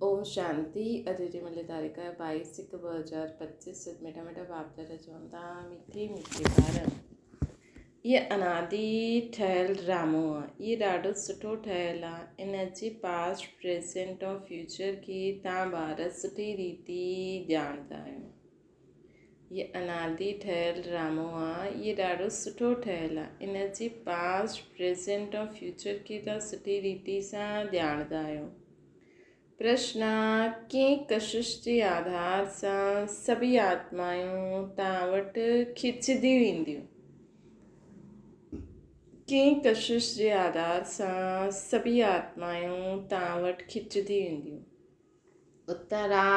اوم شانتي اڄ جي ملي تاريخ آهي 22 هڪ 2025 سچ مٺا مٺا باپ دادا چون ٿا مٺي مٺي ٻار اهي انادي ٺهيل ڊرامو آهي اهي ڏاڍو سٺو ٺهيل آهي ان جي پاسٽ پريزنٽ ۽ فيوچر کي تان ٻار سٺي ريتي ڄاڻندا آهيو هي انادي ٺهيل ڊرامو آ هي ڏاڍو سٺو ٺهيل آ ان جي پاسٽ پريزنٽ ۽ فيوچر کي توهان سٺي ريتي سان ڄاڻندا آهيو پرشن ڪنهن ڪشش جي آڌار سان سڀئي آتمائون توهان وٽ کچنديون اينديون ڪنهن ڪشش جي آڌار سان سڀئي آتمائون توهان وٽ کچنديون اينديون اترا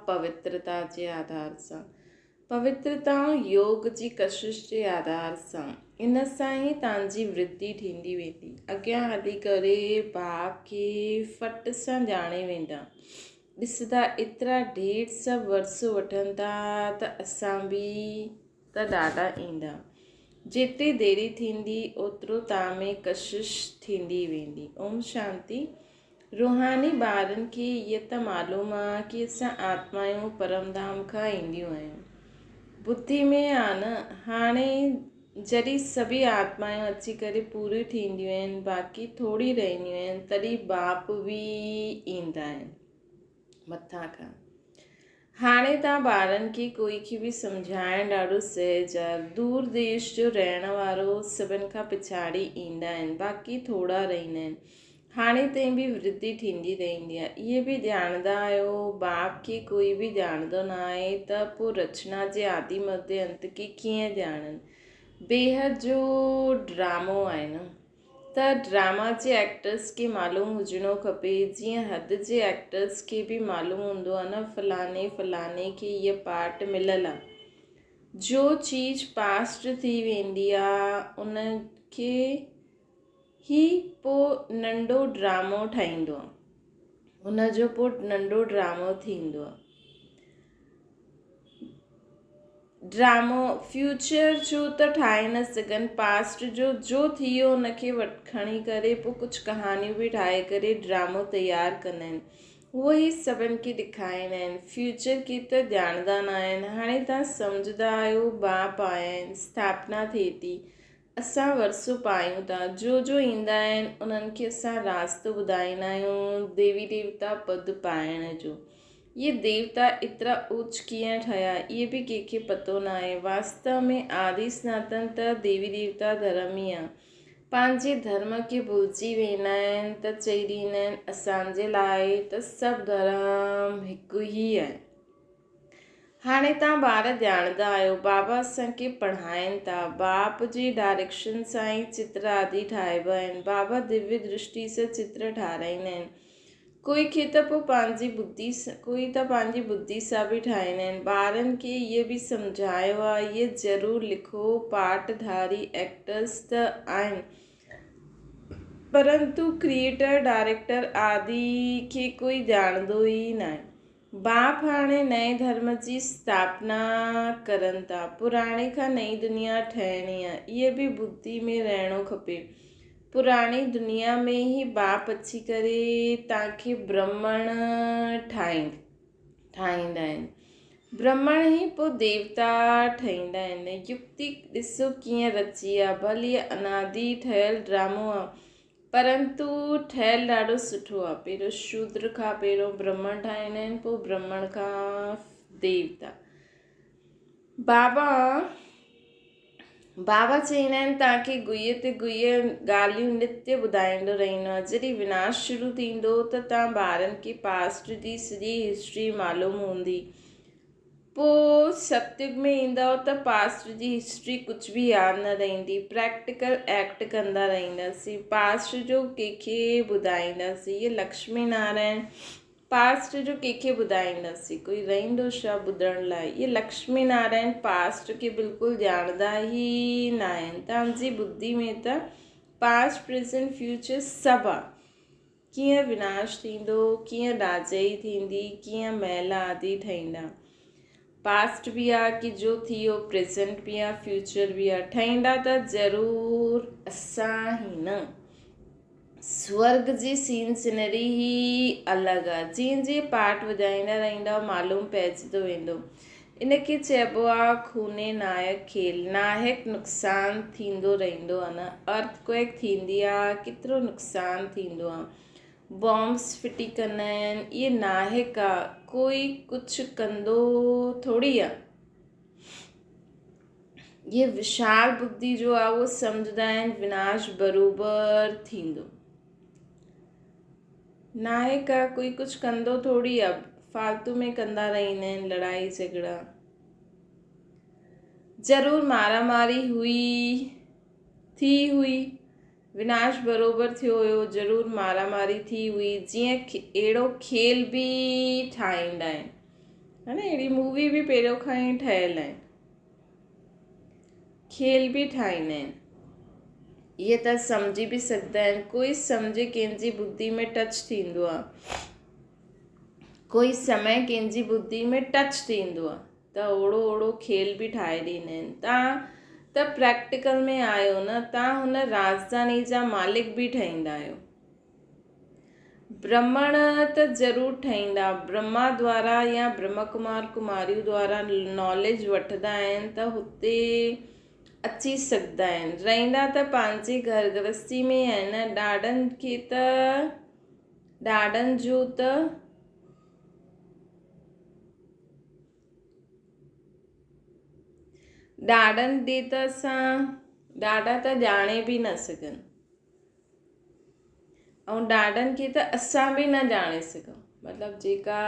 پوترتا جي آڌار سان، پوترتا ۽ يوگ جي ڪشش جي آڌار سان، ان سان ئي توهان جي ورڌي ٿيندي ويندي. اڳيان هلي ڪري باپ کي ڦٽ سان ڄاڻي ويندا. ڏسندا ايترا ڍير سڀ ورثو وٺن ٿا ته اسان به ته ڏاڍا ايندا. جيتري ديري ٿيندي اوترو توهان ۾ ڪشش ٿيندي ويندي. اوم شانتي. روحاني ٻارن کي هيء ته معلوم آ ڪي اسان آتمائون پرم ڌام کان اينديون آهيون. ٻڌي ۾ آ نه؟ هاڻي جڏهن سڀئي آتمائون اچي ڪري پوريون ٿينديون آهن، باقي ٿوري رهنديون آهن، تڏهن باپ به ايندا آهن. مٿان کان. هاڻي توهان ٻارن کي ڪوئي کي به سمجهائڻ ڏاڍو سهج آ. دور ديش جو رهڻ وارو سڀن کان پڇاڙي ايندا آهن، باقي ٿورا رهندا آهن. هاڻي تائين به ورڌي ٿيندي رهندي آ. اهي به ڄاڻندا آهيو، باپ کي ڪوئي به ڄاڻندو نه آهي ته پوء رچنا جي آدي مڌي انت کي ڪيئن ڄاڻن. بيحد جو ڊرامو آهي نه. ته ڊراما جي ايڪٽرس کي معلوم هجڻو کپي جيئن حد جي ايڪٽرس کي به معلوم هوندو آ نه فلاني فلاني کي هيء پارٽ مليل آ جو چيز پاسٽ ٿي ويندي آ ان کي هي پو ننڍو ڊرامو ٺاهيندو آ ان جو پو ننڍو ڊرامو ٿيندو آ. ڊرامو فيوچر جو ته ٺاهي نه سگهن پاسٽ جو جو ٿي ويو ان کي وٽ کڻي ڪري پوء ڪجهه ڪهاڻيون به ٺاهي ڪري ڊرامو تيار ڪندا آهن اهو ئي سڀن کي ڏکائيندا آهن فيوچر کي ته ڄاڻندا نه آهن هاڻي توهان سمجهندا آهيو باپ آيا آهن اسٿاپنا ٿئي ٿي اسان ورثو پايون ٿا. جو جو ايندا آهن، انهن کي اسان راستو ٻڌائيندا آهيون ديوي ديوتا پد پائڻ جو. اهي ديوتا ايترا اوچ ڪيئن ٺهيا، اهي به ڪنهن کي پتو ناهي. واستو ۾ آدي سناتن ته ديوي ديوتا ڌرم ئي آهي. پنهنجي ڌرم کي ڀلجي ويندا آهن ته چئي ڏيندا آهن اسان جي لاء ته سڀ ڌرم هڪ ئي آهن. هاڻي توهان ٻار ڄاڻندا آهيو، بابا اسان کي پڙهائين ٿا. باپ جي ڊائريڪشن سان ئي چتر آدي ٺاهبا آهن. بابا دويه درشٽي سان چتر ٺاهرائيندا آهن. ڪوئي کي ته پوء پنهنجي ٻڌي ڪوئي ته پنهنجي ٻڌي سان به ٺاهيندا آهن. ٻارن کي اهي به سمجهايو آهي، اهي ضرور لکو، پارٽ ڌاري ايڪٽرس ته آهن، پرنتو ڪريئيٽر، ڊائريڪٽر آدي کي ڪوئي ڄاڻندو ئي ناهي. باپ هاڻي نئين ڌرم جي اسٿاپنا ڪرن ٿا. پراڻي کان نئين دنيا ٺهڻي آ. اهي به ٻڌي ۾ رهڻو کپي. پراڻي دنيا ۾ ئي باپ اچي ڪري توهان کي برهمڻ ٺاهيندا آهن. برهمڻ ئي پوء ديوتا ٺهيندا آهن. يڪتي ڏسو ڪيئن رچي آ. ڀل هيء انادي ٺهيل ڊرامو آ. پرنتو ٺهيل ڏاڍو سٺو آ. پهريون شودر کان پهريون برهمڻ ٺاهيندا آهن پوء برهمڻ کان ديوتا. بابا بابا چئيندا آهن توهان کي گوئي تي گوئي ڳالهيون نتيه ٻڌائيندو رهندو آهيان جڏهن وناش شروع ٿيندو ته توهان ٻارن کي پاسٽ جي سڄي هسٽري معلوم هوندي. پوء ستيگ ۾ ايندؤ ته پاسٽ جي هسٽري ڪجهه به ياد نه رهندي. پريڪٽيڪل ايڪٽ ڪندا رهنداسين. پاسٽ جو ڪنهن کي ٻڌائينداسين. هيء لڪشمي نارائڻ پاسٽ جو ڪنهن کي ٻڌائينداسين. ڪوئي رهندو ڇا ٻڌڻ لاء. هيء لڪشمي نارائڻ پاسٽ کي بلڪل ڄاڻندا ئي ناهن. توهان جي ٻڌي ۾ ته پاسٽ، پريزنٽ، فيوچر سڀ آ. ڪيئن وناش ٿيندو، ڪيئن ڏاجهي ٿيندي، ڪيئن محل آدي ٺهيندا. پاسٽ به آ ڪي جو ٿي ويو، پريزنٽ به آ، فيوچر به آ، ٺهيندا ته ضرور اسان ئي نه. سورڳ جي سين سينري ئي الڳ آ. جيئن جيئن پارٽ وڄائيندا رهندؤ معلوم پئجندو ويندو. ان کي چئبو آ خوني نائڪ کيل. ناحق نقصان ٿيندو رهندو آ نه. ارٿ ڪوئيڪ ٿيندي آ ڪيترو نقصان ٿيندو آ. بامس ڦٽي ڪندا آهن. اهي ناحق آ. ڪوئي ڪجهه ڪندو ٿوري آ. اهي وشال ٻڌي جو آ اهو سمجهندا آهن وناش بروبر ٿيندو ناهي ڪا ڪوئي ڪجهه ڪندو ٿوري آ فالتو ۾ ڪندا رهندا آهن لڙائي جهڳڙا ضرور مارا ماري هئي ٿي هئي وناش بروبر ٿيو هيو ضرور مارا ماري ٿي هئي جيئن اهڙو کيل به ٺاهيندا آهن ها نه اهڙي مووي به پهريون کان ئي ٺهيل آهن کيل به ٺاهيندا آهن اهي ته سمجهي به سگهندا آهن ڪوئي سمجهي ڪنهن جي ٻڌي ۾ ٽچ ٿيندو آهي ڪوئي سمي ڪنهن جي ٻڌي ۾ ٽچ ٿيندو آهي ته اوڙو اوڙو کيل به ٺاهي ڏيندا آهن. تان ته پريڪٽيڪل ۾ آهيو نه، تان هن راڄڌاني جا مالڪ به ٺهيندا آهيو. برهمڻ ته ضرور ٺهيندا. برهما دوارا يا برهما ڪمار ڪماريون دوارا ناليج وٺندا آهن ته هتي اچي سگهندا آهن. رهندا ته پنهنجي گهر گرهستي ۾ آهن نه. ڏاڏن کي ته ڏاڏن جو ته. ڏاڏن ڏي ته اسان ڏاڏا ته ڄاڻي به نه سگهن ۽ ڏاڏن کي ته اسان به نه ڄاڻي سگهون مطلب جيڪا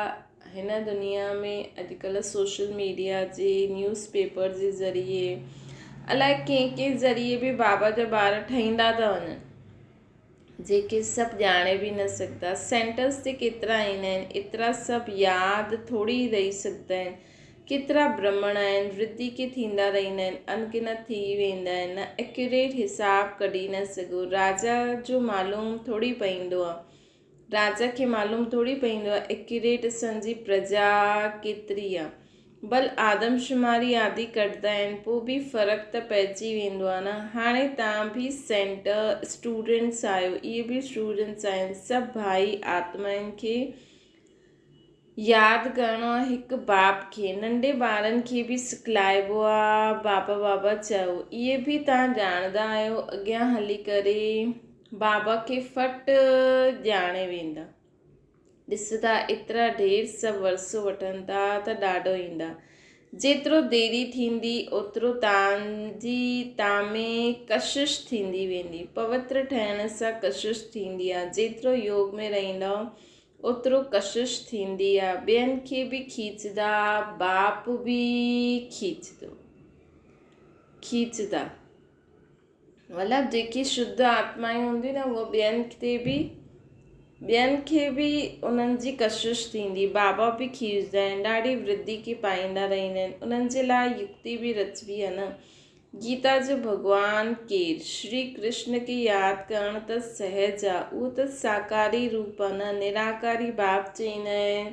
هن دنيا ۾ اڄڪلهه سوشل ميڊيا جي نيوز پيپر جي ذريعي الائي ڪنهن ڪنهن ذريعي به بابا جا ٻار ٺهيندا ٿا وڃن جيڪي سڀ ڄاڻي به نه سگهندا. سينٽرز تي ڪيترا ايندا آهن، ايترا سڀ ياد ٿوري ئي رهي سگهندا آهن. ڪيترا برهمڻ آهن، ورڌي ڪي ٿيندا رهندا آهن، ان گنت ٿي ويندا آهن نه ايڪيوريٽ حساب ڪڍي نه سگهو. راجا جو معلوم ٿوري پئيندو آهي. راجا کي معلوم ٿوري پئيندو آهي ايڪيوريٽ اسان جي پرجا ڪيتري آ. ڀل آدمشماري آدي ڪڍندا آهن پو به فرق ته پئجي ويندو آ نه. هاڻي تان به سينٽر اسٽوڊنٽس آهيو اهي به اسٽوڊنٽس آهن سڀ ڀائي آتمائن کي ياد ڪرڻو آ هڪ باپ کي ننڍي ٻارن کي به سکلائبو آ بابا بابا چئو اهي به تان ڄاڻندا آهيو اڳيان هلي ڪري بابا کي ڦٽ ڄاڻي ويندا. ڏسندا ايترا ڍير سڀ ورثو وٺن ٿا ته ڏاڍو ايندا. جيترو ديري ٿيندي اوترو تان جي تان ۾ ڪشش ٿيندي ويندي. پوتر ٺهڻ سان ڪشش ٿيندي آ. جيترو يوگ ۾ رهندؤ اوترو ڪشش ٿيندي آ. ٻين کي به کيچدا، باپ به کيچدو. کيچدا. مطلب جيڪي شڌ آتمائون هونديون نه اهي ٻين تي به ٻين کي به انهن جي ڪشش ٿيندي بابا به کيچدا آهن ڏاڍي ورڌي کي پائيندا رهندا آهن انهن جي لاء يڪتي به رچبي آهي نه گيتا جو ڀڳوان ڪير شري ڪرشن کي ياد ڪرڻ ته سهج آهي اهو ته ساڪاري روپ آهي نه نراڪاري باپ چئيندا آهن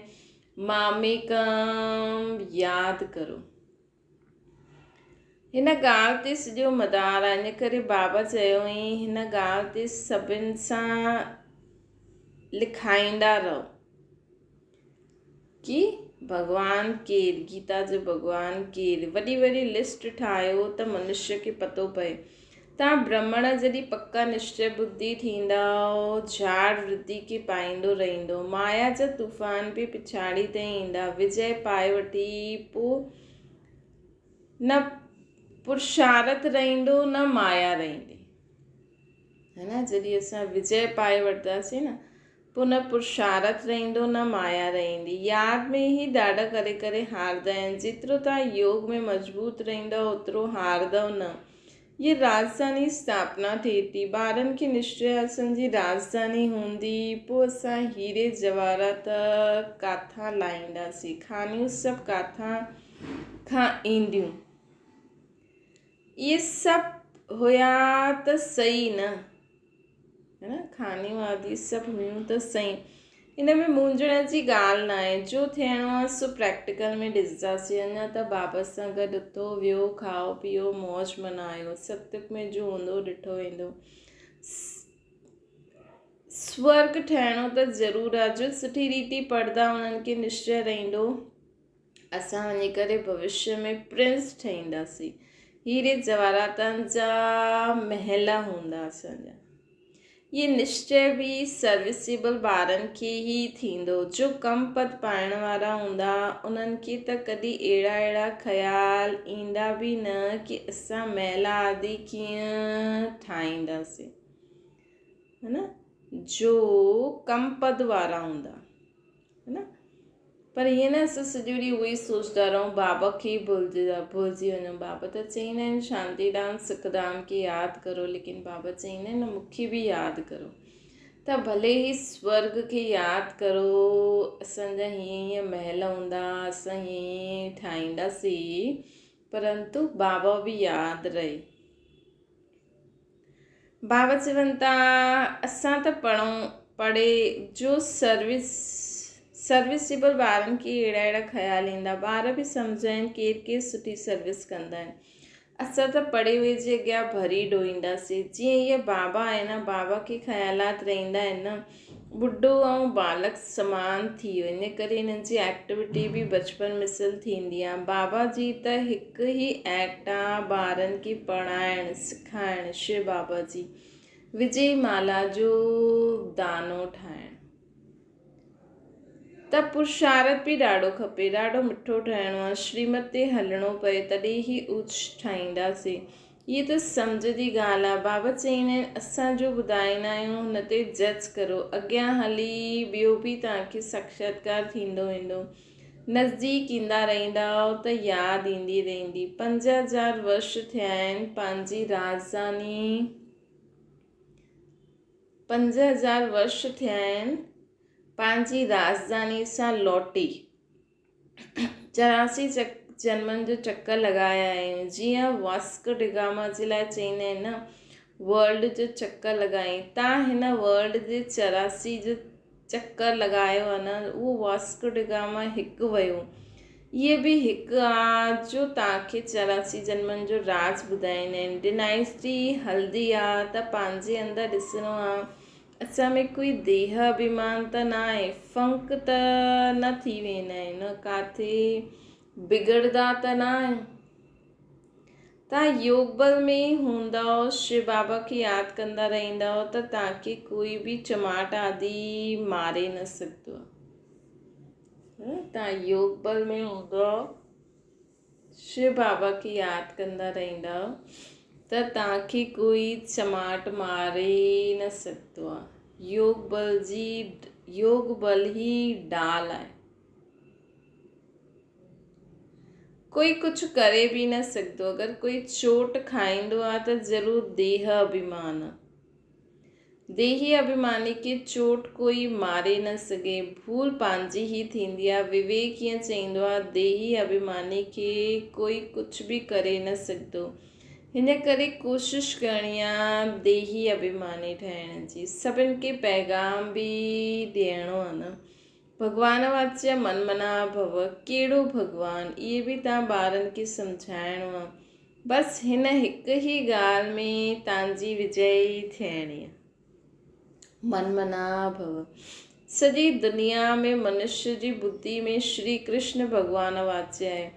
ماميڪم ياد ڪرو هن ڳالهه تي سڄو مدار آهي، ان ڪري بابا چيو هئائين، هن ڳالهه تي سڀن سان لکائيندا رهو ڪي ڀڳوان ڪير، گيتا جو ڀڳوان ڪير، وڏي وڏي لسٽ ٺاهيو ته منشيه کي پتو پئي. تان برهمڻ جڏهن پڪا نشچي ٻڌي ٿيندائو، جھاڙ ورڌي کي پائيندو رهندو. مايا جا طوفان به پڇاڙي تائين ايندا. وجئه پائي وٺي پوء نه پرشارٿ رهندو نه مايا رهندي. ها نه جڏهن اسان وجئه پائي وٺنداسين نه پوء نه پرشارٿ رهندو نه مايا رهندي. ياد ۾ ئي ڏاڍا ڪري ڪري هاردا آهن. جيترو توهان يوگ ۾ مضبوط رهندؤ اوترو هاردؤ نه. هيء راڄڌاني اسٿاپنا ٿئي ٿي. ٻارن کي نشچي اسان جي راڄڌاني هوندي، پوء اسان هيري جواهرات ڪاٿان لاهينداسين؟ خانيون سڀ ڪاٿان کان اينديون؟ اهي سڀ هيا ته سهي نه. ها نه خانيون آدي سڀ هيون ته سهي. ان ۾ مونجهڻ جي ڳالهه ناهي. جو ٿيڻو آهي سو پريڪٽيڪل ۾ ڏسنداسين. اڃا ته بابا سان گڏ اٿو ويهو کائو پيئو موج منايو. ستيوگ ۾ جو هوندو ڏٺو ويندو. سورڳ ٺهڻو ته ضرور آ. جو سٺي ريتي پڙهندا انهن کي نشچي رهندو اسان وڃي ڪري ڀوشيه ۾ پرنس ٺهينداسين. هيري جواهراتن جا محل هوندا اسان جا. اهي نشچي به سروسيبل ٻارن کي ئي ٿيندو. جو ڪم پد پائڻ وارا هوندا انهن کي ته ڪڏهن اهڙا اهڙا خيال ايندا به نه ڪي اسان محل آدي ڪيئن ٺاهينداسين. ها نه جو ڪم پد وارا هوندا ها نه پر ائين نه اسان سڄو ڏينهن اهو ئي سوچدا رهون بابا کي ئي ڀلجي ڀلجي وڃون بابا ته چئيندا آهن شانتي ڌام سک ڌام کي ياد ڪرو ليڪن بابا چئيندا آهن نه مون کي به ياد ڪرو ته ڀلي هي سورگ کي ياد ڪرو اسان جا هيئن هيئن محل هوندا اسان هيئن هيئن ٺاهينداسين پرنتو بابا به ياد رهي بابا چون ٿا اسان ته پڙهون پڙهي جو سروس سروسيبل ٻارن کي اهڙا اهڙا خيال ايندا ٻار به سمجهائين ڪير ڪير سٺي سروس ڪندا آهن اسان ته پڙهي هئي جي اڳيان ڀري ڊوئينداسين جيئن هيء بابا آهي نه بابا کي خيالات رهندا آهن نه ٻڍو ۽ ٻالڪ سمان ٿي ويو ان ڪري هنن جي ايڪٽيوٽي به بچپن مثل ٿيندي آ. بابا جي ته هڪ ئي ايڪٽ آ ٻارن کي پڙهائڻ سکائڻ شو بابا جي وجي مالا جو دانو ٺاهڻ ته پرشارت به ڏاڍو کپي ڏاڍو مٺو ٺاهڻو آ شريمت تي هلڻو پئي تڏهن ئي اوچ ٺاهينداسين هيء ته سمجهه جي ڳالهه آ. بابا چئيندا آهن، اسان جو ٻڌائيندا آهيون، هن تي جج ڪرو. اڳيان هلي ٻيو به توهان کي ساکشاتڪار ٿيندو ويندو. نزديڪ ايندا رهندؤ ته ياد ايندي رهندي. 5000 ورش ٿيا آهن، پنهنجي راڄڌاني 5000 ورش ٿيا آهن، پنهنجي راڄڌاني سان لوٽي. 84 جنمن جو چڪر لڳايا آهيون جيئن واسڪو ڊگاما جي لاء چئيندا آهن نه ورلڊ جو چڪر لڳائين تان هن ورلڊ جي 84 جو چڪر لڳايو آهي نه اهو واسڪو ڊگاما هڪ ويو اهي به هڪ آ جو تان کي 84 جنمن جو راز ٻڌائيندا آهن ڊنائسٽي هلدي آ ته پنهنجي اندر ڏسڻو آ اسان ۾ ڪوئي ديهه اڀيمان ته ناهي، ڦنڪ ته نه ٿي ويندا آهن، ڪاٿي بگڙدا ته نه آهيون. توهان يوگ بل ۾ هوندؤ، شو بابا کي ياد ڪندا رهندؤ ته توهان کي ڪوئي به چماٽ آدي ماري نه سگهندو. توهان يوگ بل ۾ هوندؤ. شو بابا کي ياد ڪندا رهندؤ ته توهان کي ڪوئي چماٽ ماري نه سگهندو آهي. يوگ بل جي يوگ بل ئي ڍال آهي. ڪوئي ڪجهه ڪري به نه سگهندو. اگر ڪوئي چوٽ کائيندو آهي ته ضرور ديهه اڀيمان آهي. ديهي اڀيماني کي چوٽ ڪوئي ماري نه سگهي. ڀول پنهنجي ئي ٿيندي آ. وويڪ ائين چئيندو آ، ديهي اڀيماني کي ڪوئي ڪجهه به ڪري نه سگهندو. هن ڪري ڪوشش ڪرڻي آ ديهي اڀيماني ٺهڻ جي. سڀن کي پيغام به ڏيڻو آ نه. ڀڳوان واچيه من منا ڀو، ڪهڙو ڀڳوان؟ اهي به تان ٻارن کي سمجهائڻو آ. بس هن هڪ ئي ڳالهه ۾ تانجي وجئي ٿيڻي آ. من منا ڀو. سڄي دنيا ۾ منشيه جي ٻڌي ۾ شري ڪرشن ڀڳوان واچيه آهي.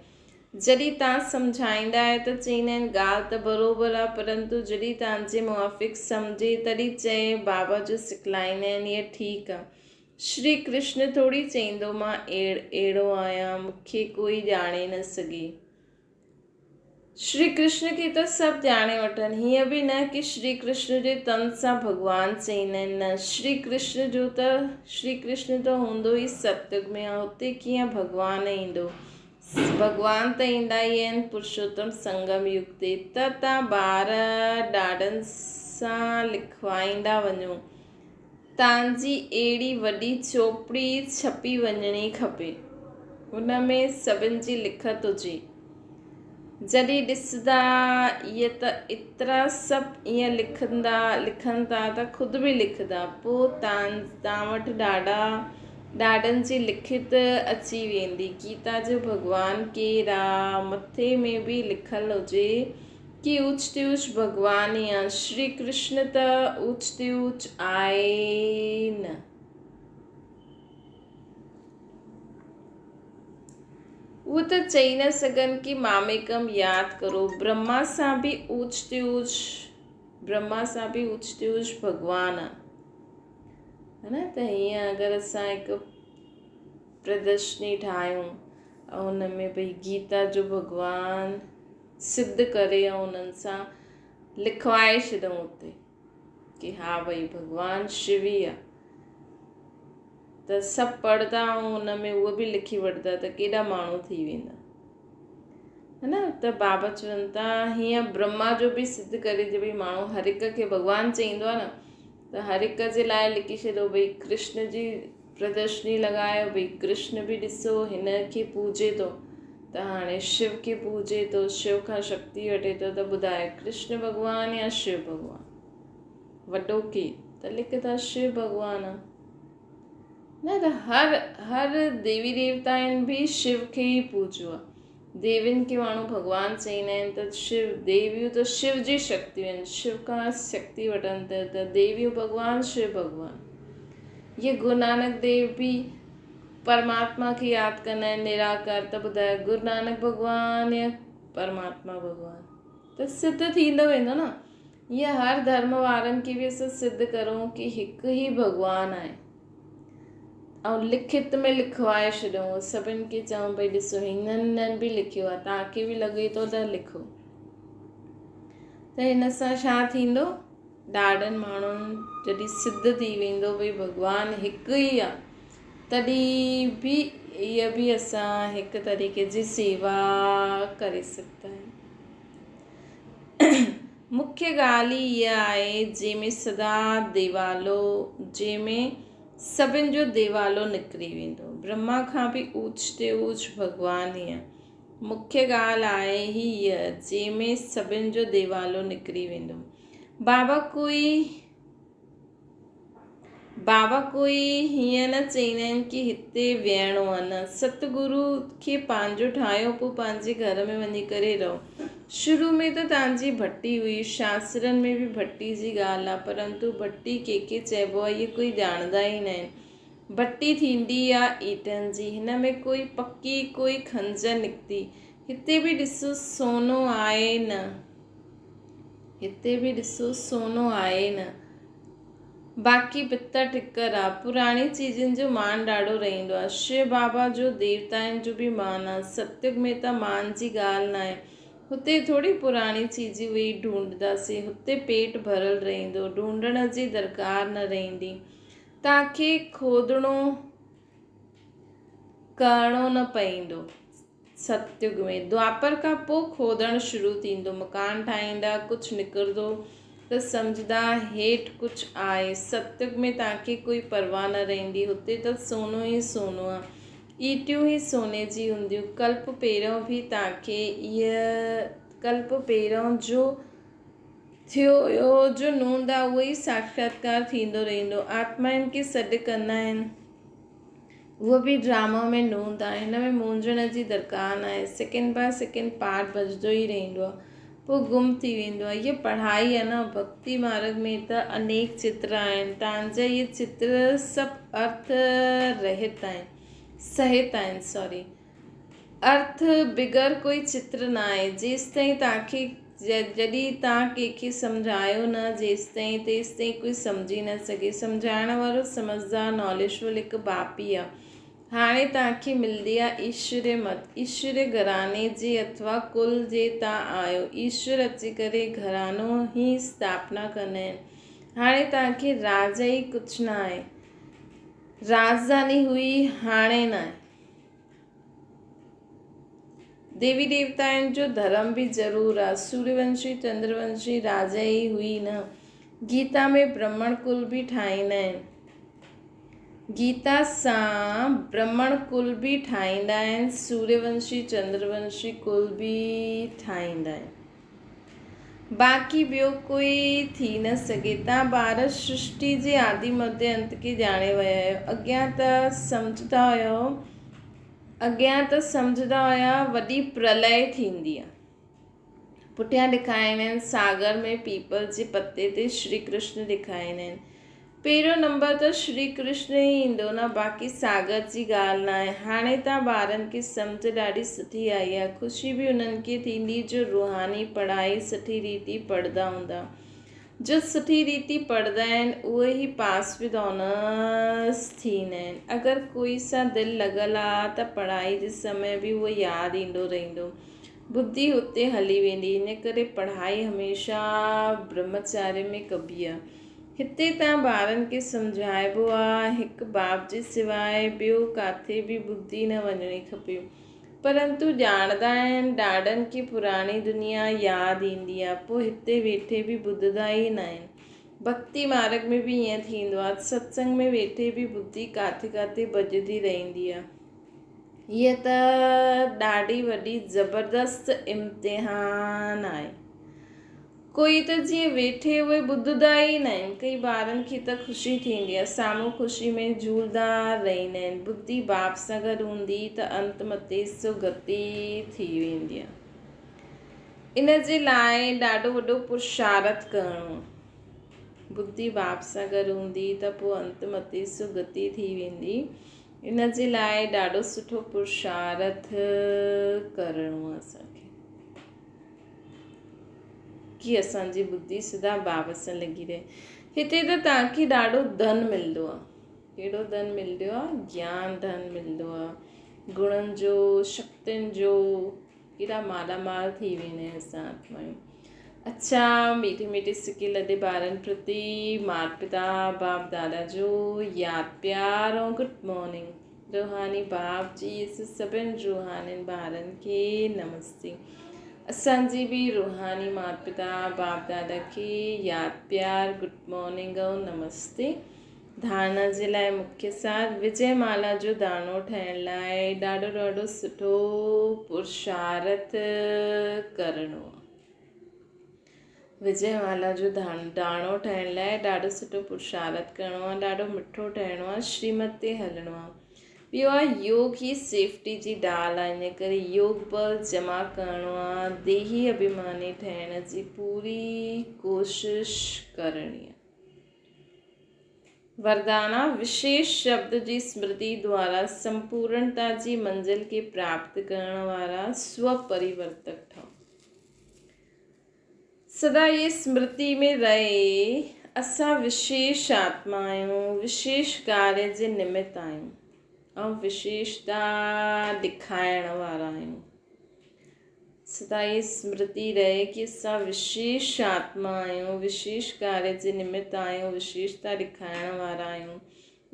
جڏهن تان سمجهائيندا آهيو ته چئيندا آهن ڳالهه ته بروبر آ پرنتو جڏهن تانجي موافق سمجهي تڏهن چئي بابا جو سکلائيندا آهن اهي ٺيڪ آ. شري ڪرشن ٿوري چئيندو مان اهڙو آهيان، مون کي ڪوئي ڄاڻي نه سگهي. شري ڪرشن کي ته سڀ ڄاڻي وٺن، هيئن به نه ڪي شري ڪرشن جي تن سان ڀڳوان چئيندا آهن، نه، شري ڪرشن جو ته شري ڪرشن ته هوندو ئي ستيگ ۾ آهي، اتي ڪيئن ڀڳوان ايندو؟ ڀڳوان ته ايندا ئي آهن پرشوتم سنگم يگ تي، ته تان ٻار ڏاڏن سان لکوائيندا وڃو. تانجي اهڙي وڏي چوپڙي ڇپي وڃڻي کپي. ان ۾ سڀن جي لکت هجي. جڏهن ڏسندا اهي ته ايترا سڀ ائين لکندا لکن ٿا ته خود به لکندا. پوء تان تان وٽ ڏاڏا ڏاڏن جي لکت اچي ويندي. گيتا جو ڀڳوان ڪير آ؟ مٿي ۾ به لکيل هجي. ڪي اوچ تي اوچ ڀڳوان ئي آ، شري ڪرشن ته اوچ تي اوچ آهي نه. اهو ته چئي نه سگهن ڪي ماميڪم ياد ڪرو، برهما سان به اوچ تي اوچ، برهما سان به اوچ تي اوچ ڀڳوان آ. ها نه ته هيئن اگر اسان هڪ پردرشني ٺاهيون ۽ ان ۾ ڀئي گيتا جو ڀڳوان سڌ ڪري ۽ انهن سان لکوائي ڇڏون اتي ڪي ها ڀئي ڀڳوان شو ئي آ ته سڀ پڙهندا ۽ ان ۾ اهو به لکي وٺندا ته ڪيڏا ماڻهو ٿي ويندا ها نه ته بابا چون ٿا هيئن برهما جو به سڌ ڪري جي ڀئي ماڻهو هر هڪ کي ڀڳوان چئيندو آ نه ته هر هڪ جي لاء لکي ڇڏو ڀئي ڪرشن جي پردرشني لڳايو ڀئي ڪرشن به ڏسو هن کي پوڄي ٿو ته هاڻي شو کي پوڄي ٿو شو کان شڪتي وٺي ٿو ته ٻڌايو ڪرشن ڀڳوان يا شو ڀڳوان وڏو ڪير ته لکندا شو ڀڳوان آ نه ته هر هر ديوي ديوتائن به شو کي ئي پوڄيو آ ديوين کي ماڻهو ڀڳوان چئيندا آهن ته شو ديويون ته شو جي شڪتيون آهن شو کان شڪتي وٺن ٿا ته ديويون ڀڳوان شو ڀڳوان اهي گرو نانڪ ديو به پرماتما کي ياد ڪندا آهن نراڪار ته ٻڌايو گرو نانڪ ڀڳوان يا پرماتما ڀڳوان ته سڌ ٿيندو ويندو نه ائين هر ڌرم وارن کي به اسان سڌ ڪرون ڪي هڪ ئي ڀڳوان آهي ۽ لکت ۾ لکوائي ڇڏيون سڀن کي چئون ڀئي ڏسو هنن هنن به لکيو آهي توهان کي به لڳي ٿو ته لکو ته هن سان ڇا ٿيندو ڏاڍن ماڻهن جڏهن سڌ ٿي ويندو ڀئي ڀڳوان هڪ ئي آهي تڏهن به اها به اسان هڪ طريقي جي سيوا ڪري سگهندا آهيون مکيه ڳالهه ئي اها آهي جنهن ۾ سدا ديوالو، جنهن ۾ سڀن جو ديوالو نڪري ويندو. برهما کان به اوچ تي اوچ ڀڳوان ئي آهي. مکيه ڳالهه آهي ئي اها جنهن ۾ سڀن جو ديوالو نڪري ويندو. بابا ڪوئي. بابا ڪوئي هيئن نه چئيندا آهن ڪي هتي ويهڻو آهي نه ستگرو کي پنهنجو ٺاهيو پوء پنهنجي گهر ۾ وڃي ڪري رهو شروع ۾ ته توهان جي ڀٽي هئي شاسترن ۾ به ڀٽي جي ڳالهه آهي پرنتو ڀٽي ڪنهن کي چئبو آهي اهي ڪوئي ڄاڻندا ئي نه آهن ڀٽي ٿيندي آهي ايٽن جي هن ۾ ڪوئي پڪي ڪوئي خنجر نڪتي هتي به ڏسو سونو آهي نه هتي به ڏسو سونو آهي نه باقي پتر ٺڪر آ. پراڻي چيزن جو مان ڏاڍو رهندو آ. شو بابا جو ديوتائن جو به مان آ. ستيگ ۾ ته مان جي ڳالهه ناهي. هتي ٿوري پراڻي چيزون ويهي ڍونڍنداسين. هتي پيٽ ڀريل رهندو. ڍونڍڻ جي درڪار نه رهندي. توهان کي کودڻو ڪرڻو نه پئيندو. ستيگ ۾ دوآپر کان پوء کودڻ شروع ٿيندو. مڪان ٺاهيندا، ڪجهه نڪرندو ته سمجهندا هيٺ ڪجهه آهي. ستيگ ۾ توهان کي ڪوئي پرواهه نه رهندي. هتي ته سونو ئي سونو آهي. ايٽيون ئي سوني جي هونديون. ڪلپ پهريون به توهان کي اها ڪلپ پهريون جو ٿيو هيو جو نوند آهي اهو ئي ساکشاتڪار ٿيندو رهندو. آتمائن کي سڏ ڪندا آهن. اهو به ڊراما ۾ نوند آهي هن ۾ مونجهڻ جي درڪار ناهي سيڪنڊ باء سيڪنڊ پارٽ بچدو ئي رهندو آهي پوء گم ٿي ويندو آهي هيء پڙهائي آهي نه ڀڳتي مارگ ۾ ته انيڪ چتر آهن تان جا اهي چتر سڀ ارٿ رهت آهن سهت آهن سوري ارٿ بغير ڪوئي چتر ناهي. جيستائين توهان کي جڏهن توهان ڪنهن کي سمجهايو نه جيستائين تيستائين ڪوئي سمجهي نه سگهي. سمجهائڻ وارو سمجهدار ناليجفل هڪ باپ ئي آهي. هاڻي توهان کي ملندي آهي ايشوري مت. ايشوري گهراڻي جي اٿوا ڪل جي توهان آهيو. ايشور اچي ڪري گهراڻو هي اسٿاپنا ڪندا آهن. هاڻي توهان کي راج ئي ڪجهه نه آهي. راڄڌاني هئي هاڻي ناهي. ديوي ديوتائن جو ڌرم به ضرور آ. سوريونشي چندرونشي راجا ئي هئي نه. گيتا ۾ برهمڻ ڪل به ٺاهيندا آهن. گيتا سان برهمڻ ڪل به ٺاهيندا آهن سوريونشي چندرونشي ڪل به ٺاهيندا آهن. باقي ٻيو ڪوئي ٿي نه سگهي. توهان ٻار سرشٽي جي آدي مڌ انت کي ڄاڻي ويا آهيو. اڳيان ته سمجهندا هيو اڳيان ته سمجهندا هيا وڏي پرلئه ٿيندي آهي. پٺيان ڏيکاريندا آهن ساگر ۾ پيپل جي پتي تي شري ڪرشن ڏيکاريندا آهن. پهريون نمبر ته شري ڪرشن ئي ايندو نه باقي ساگر جي ڳالهه ناهي. هاڻي تان ٻارن کي سمجهه ڏاڍي سٺي آئي آهي. خوشي به انهن کي ٿيندي جو روحاني پڙهائي سٺي ريتي پڙهندا هوندا. جو سٺي ريتي پڙهندا آهن اهي ئي پاس ود آنرس ٿيندا آهن. اگر ڪوئي سان دل لڳل آ ته پڙهائي جي سمي به اهو ياد ايندو رهندو. ٻڌي اتي هلي ويندي. ان ڪري پڙهائي هميشه برهمچاريه ۾ ڪبي آ. هتي تان ٻارن کي سمجهائبو آ، هڪ باپ جي سواء ٻيو ڪاٿي به ٻڌي نه وڃڻي کپي. پرنتو ڄاڻندا آهن، ڏاڏن کي پراڻي دنيا ياد ايندي آ، پوء هتي ويٺي به ٻڌندا ئي ناهن. ڀڳتي مارڳ ۾ به ائين ٿيندو آ. ستسنگ ۾ ويٺي به ٻڌي ڪاٿي ڪاٿي ڀڄندي رهندي آ. هيء ته ڏاڍي وڏي زبردست امتحان آهي. ڪوئي ته جيئن ويٺي اهي ٻڌندا ئي نه آهن. ڪئي ٻارن کي ته خوشي ٿيندي آهي. سامهون خوشي ۾ جهولندا رهندا آهن. ٻڌي باپ سان گڏ هوندي ته انت متي سو گتي ٿي ويندي آهي. ان جي لاء ڏاڍو وڏو پرشارٿ ڪرڻو آهي. ٻڌي باپ سان گڏ هوندي ته پوء انت متي سو گتي ٿي ويندي. ان جي لاء ڏاڍو سٺو پرشارٿ ڪرڻو آهي اسان کي ڪي اسان جي ٻڌي سدا باب سان لڳي رهي. هتي ته توهان کي ڏاڍو ڌن ملندو آهي. ڪهڙو ڌن ملندو آهي؟ گيان ڌن ملندو آهي، گڻن جو، شڪتين جو. ڪيڏا مالا مال ٿي ويندا آهيون اسان آتمائون. اڇا ميٺي ميٺي سڪي لڏي ٻارن پرتي مات پتا باپ دادا جو ياد پيار ۽ گڊ مارننگ. روحاني باپ جي سڀن روحانين ٻارن کي نمستي. اسان جي به روحاني مات پتا باپ دادا کي ياد پيار گڊ مارننگ ۽ نمستي. ڌارڻا جي لاء مکيه سار وجي مالا جو داڻو ٺاهڻ لاء ڏاڍو ڏاڍو سٺو پرشارٿ ڪرڻو آهي. وجي مالا جو داڻو ٺاهڻ لاء ڏاڍو سٺو پرشارٿ ڪرڻو آهي، ڏاڍو مٺو ٺاهڻو آهي، شريمت تي هلڻو آهي. ٻيو آهي يوگ هي سيفٽي جي ڊال آهي، ان ڪري يوگ بل جمع ڪرڻو آهي، ديهي اڀيماني ٺهڻ جي پوري ڪوشش ڪرڻي آهي. وردانا، وشيش شبد جي سمرتي دوارا سمپورڻتا جي منزل کي پراپت ڪرڻ وارا سو پريورتڪ ٺهو. سدا اهي سمرتي ۾ رهي، اسان وشيش آتما آهيون، وشيش ڪاريه جي نمت آهيون ۽ وشيشتا ڏکائڻ وارا آهيون. سدائين سمرتي رهي ڪي اسان وشيش آتما آهيون، وشيش ڪاريه جي نمت آهيون، وشيشتا ڏيکارڻ وارا آهيون.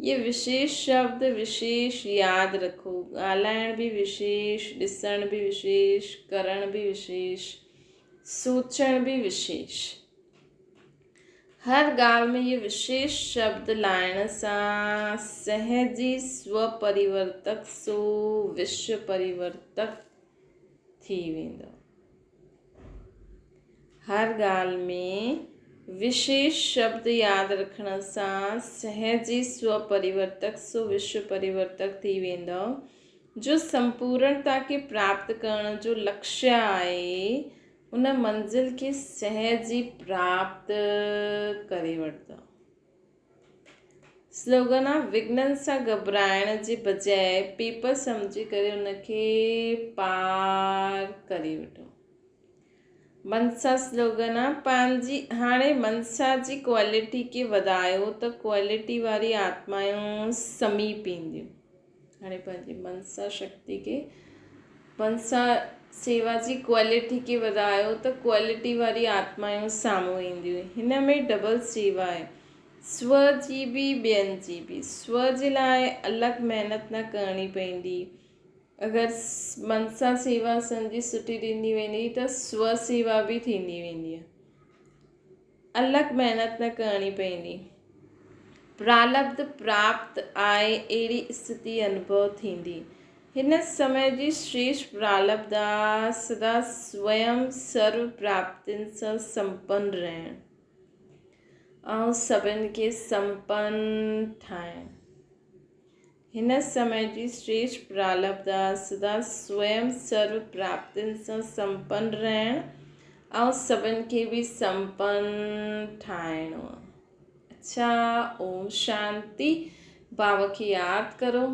اهي وشيش شبد وشيش ياد رکو. ڳالهائڻ به وشيش، ڏسڻ به وشيش، ڪرڻ به وشيش، سوچڻ به وشيش. هر ڳالهه ۾ اهي وشيش شبد لائڻ سان سهج ئي سو پريورتڪ سو وشو پريورتڪ ٿي ويندو. هر ڳالهه ۾ وشيش شبد ياد رکڻ سان سهج ئي سو پريورتڪ سو وشو پريورتڪ ٿي ويندو. جو سمپورڻتا کي پراپت ڪرڻ جو لڪشيه آهي، ان منزل کي سهج ئي پراپت ڪري وٺندو. سلوگن آ وگهنن سان گهٻرائڻ جي بجاء پيپر سمجهي ڪري ان کي پار ڪري وٺو. منسا سلوگن آ پنهنجي هاڻي منسا جي ڪوالٽي کي وڌايو ته ڪوالٽي واري آتمائون سميپ اينديون. هاڻي پنهنجي منسا شڪتي کي منسا سيوا جي ڪوالٽي کي وڌايو ته ڪوالٽي واري آتمائون سامهون اينديون. هن ۾ ڊبل سيوا آهي. سو جي به ٻين جي به. سو جي لاء الڳ محنت نه ڪرڻي پوندي. اگر منسا سيوا اسان جي سٺي ٿيندي ويندي ته سو سيوا به ٿيندي ويندي. الڳ محنت نه ڪرڻي پوندي. پرالبڌ پراپت آهي اهڙي استٿي انوڀو ٿيندي. هن سمي جي شريشٺ پرالبڌ آ سدا سويم سرو پراپتين سان سمپن رهڻ ۽ سڀن کي سمپن ٺاهڻ. هن سمي جي شريشٺ پرالبڌ آ سدا سويم سرو پراپتين سان سمپن رهڻ. ۽ سڀن کي به سمپن ٺاهڻو آ. اڇا اوم شانتي. بابا کي ياد ڪرو.